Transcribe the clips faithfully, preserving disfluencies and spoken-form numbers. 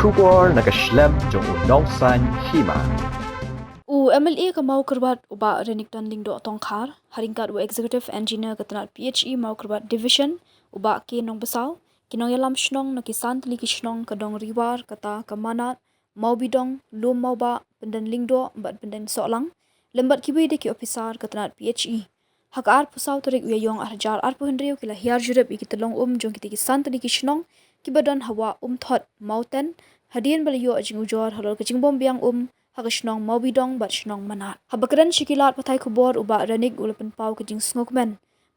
Khubor na ka shlem jong u nongsan hima. U M L A ka Mawkyrwat u Bah Renikton Lyngdoh Tongkhar, ha ryngkat u Executive Engineer ka tnat P H E Mawkyrwat Division, u Bah K Nongbasaw, ki nongïalam shnong na ki san tylli ki shnong ka Dong Riwar, kata ka Manat, Mawbidong, Lum Mawbah, Pynden Lyngdoh bad Pynden Sohlang, lem bad kiwei de ki ophisar ka tnat P H E. Ha ka arphew saw tarik u Ïaïong ar hajar arphew hynriew ki la hiar jurip ïa ki tyllong um jong kitei ki san tylli ki shnong kiba don ha Wah Umthot, Mawten, hadien ba la ïoh jingujor halor ka jingbym biang um ha ka shnong Mawbidong bad shnong Manat. Haba kren sha ki lad pathai khubor, u Bah Renik u la pynpaw ka jingsngewkmen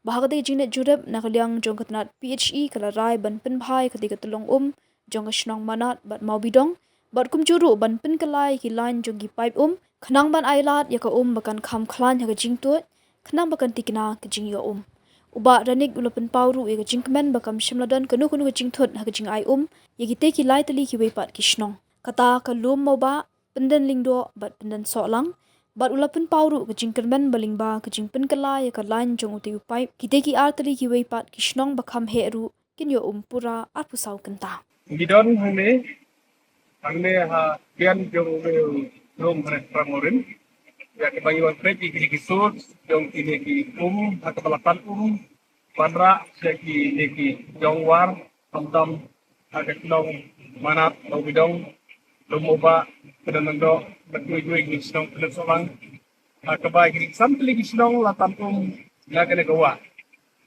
ba ha katei ka jingleit jurip na ka liang jong ka tnat P H E ka la rai ban pynbha ïa katei ka tyllong um jong ka shnong Manat bad Mawbidong, bad kumjuh ruh ban pynkylla ïa ki lain jong ki paip um, khnang ban ailad ïa ka um ba kan kham khlaiñ ha ka jingtuid, khnang ba kan tikna ka jingïoh um. U Bah Renik u la pynpaw ruh ïa ka jingkmen ba kam shym la don kano kano ka jingthut ha ka jingai um ïa kitei ki lai tylli kiwei pat ki shnong, kata ka Lum Mawbah, Pynden Lyngdoh bad Pynden Sohlang, bad u la pynpaw ruh ka jingkyrmen ba lyngba ka jingpynkylla ïa ka lain jong utei u paip, kitei ki ar tylli kiwei pat ki shnong ba kham heh ruh kin ïoh um pura arphew saw kynta. Ngi don hangne, hangne ha biang jong u Lum Hare Prammorin, ïa kaba ngi wan peit ïa kine ki source jong kine ki um, ha kaba la tan um wanrah sha kine ki jong war, khamtam ha ka shnong Manat, Mawbidong, Lum Mawbah, Pynden Lyngdoh, bad kiwei kiwei ki shnong, Pynden Sohlang. Ha kaba kine ki san tylli ki shnong la tan um na kane ka wah.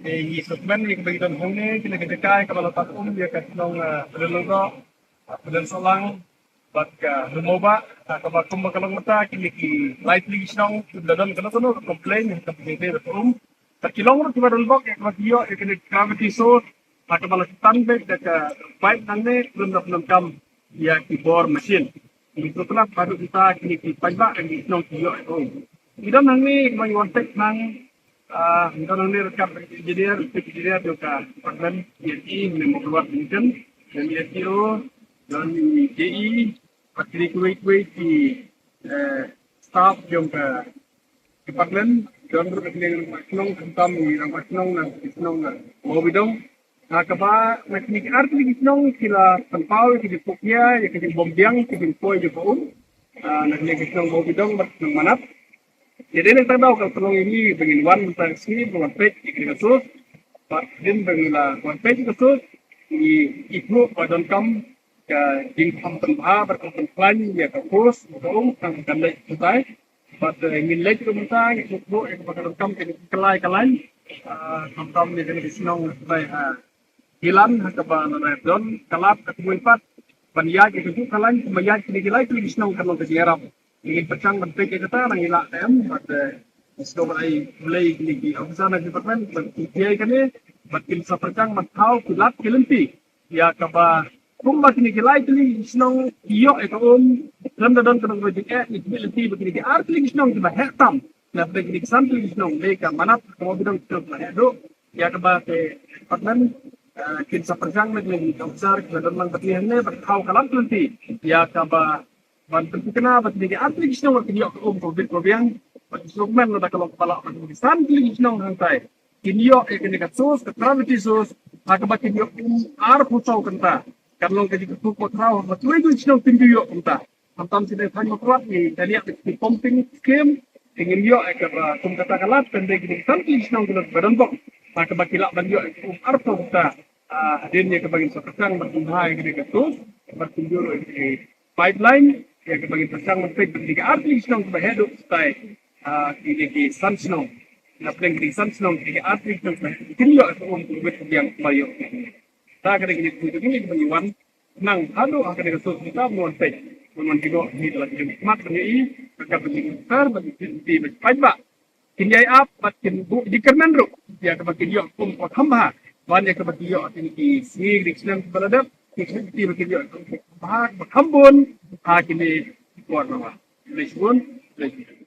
Te ngi sngewkmen ïa kaba ngi don hangne, kine ki jaka kaba la tan um ïa ka shnong, ah, Pynden Lyngdoh, ah, Pynden Sohlang bad ka Lum Mawbah. Ha kaba kumba ka long mynta, kine ki lai tylli ki shnong kim da don kano kano ka complain ha kaba ki dei ban um. Bad ki long ruh kiba don bok ïa kaba ki ïoh ïa kane ka gravity source ha kaba la tan beit da ka pipe nangne, khlem da pyndonkam ïa ki bor machine. Ngi sngewtynnat ba haduh mynta kine ki paidbah ka shnong ki ïoh ïa ka um. Ngi don hangne, ngi wan peit nang, ah, ngi don hangne ryngkat bad engineer, chief engineer jong ka department, E F E, ne Mawkyrwat Division, don E F E O, don J E, bad kine kiwei kiwei ki, eh, staff jong ka department, don ruh na kine ki rangbah shnong, khamtam ki rangbah shnong na ki shnong na Mawbidong. Ha kaba na kine ki ar tylli ki shnong ki la pynpaw ïa ka jingpukñia ïa ka jingbym biang ka jingpoi jong ka um, ah, na kine ki shnong Mawbidong bad shnong Manat. Te dei na kata ka daw ka la pynlong ïa ngi ba ngin wan mynta ka sngi ban wan peit ïa kane ka source. Bad hadien ba ngi la wan peit ïa ka source, ngi ithuh ba donkam ka jingkham pynbha bad kham pynkhlaiñ ïa ka force ka um tang kan leit kumtai. Bad, eh, ngin leit ruh mynta, ngin sngewthuh ïa kaba ka donkam ka jingkylla ïa ka lain, ah, khamtam ïa kane ka shnong kumtai, ah, Hilan, ha kaba la don ka lad ka kmie pat ban ïaid ïa kajuh ka lain, kumba ïaid kine ki lai tylli ki shnong kan long ka jingïarap. Ngin pyrshang ban peit ïa kata, nang ïa lah em, bad, eh, sngewbha ai khublei kine ki officer na department ban pyntiai kane, bad kin sa pyrshang ban thaw ki lad ki lynti ïa kaba kumba kine ki lai tylli ki shnong ki ïoh ïa ka um, khlem da don kano kano jingeh, ngi khmih lynti ba kine ki ar tylli ki shnong kiba heh tam na pdeng kine ki san tylli ki shnong, lei ka Manat, ka Mawbidong, ki shnong kiba heh duh. Ïa kaba te department, eh, kin sa pyrshang na kine ki officer kiba don lang bad ngi hangne ban thaw ka lad ka lynti ïa kaba ban pynthikna ba kine ki ar tylli ki shnong kin ïoh ka um kaba bit kaba biang. Bad sngewkmen lada ka long kaba lah ba kine ki san tylli ki shnong hangtai kin ïoh ïa kane ka source, ka gravity source, ha kaba kin ïoh um arphew saw kynta. Kan long ka jingkyrkhu kaba khraw ba kiwei kiwei ki shnong kin ïoh kumta. Khamtam shisien thaiñ Mawkyrwat ngi dang ïa ki pumping scheme, te ngin ïoh ïa kaba kum kata ka lad, tang dei kine ki san tylli ki shnong ki long kiba don bok, ha kaba ki lah ban ïoh ïa ka um arphew kynta. Ah, hadien ïa kaba ngin sa pyrshang ban pynbha ïa kane ka source, ban pynjur ïa ka pipeline, ïa kaba ngin pyrshang ban peit ba kine ki ar tylli ki shnong kiba heh duh shatai, ah, kine ki san shnong. Na pdeng kine ki san shnong, kine ki ar tylli ki shnong kiba heh duh kin ïoh ïa ka um kaba bit kaba biang kumba ïoh. Te ka dei kine ki kyntu kine kiba ngi wan nang haduh ha kane ka source mynta ban wan peit, ban wan jngoh, ngi la jingmut ban ïohi, ka kaba ngi tar ban ïohi ba paidbah kin ïai ap bad kin buh jingkyrmen ruh ïa kaba kin ïoh kum kaba kham bha ban ïa kaba kin ïoh ha kine ki sngi ki snem kiba la dep, kin ïoh kum kaba kham bha, kaba kham bun ha kine ki por ba wan. Khublei shibun, khublei shibun.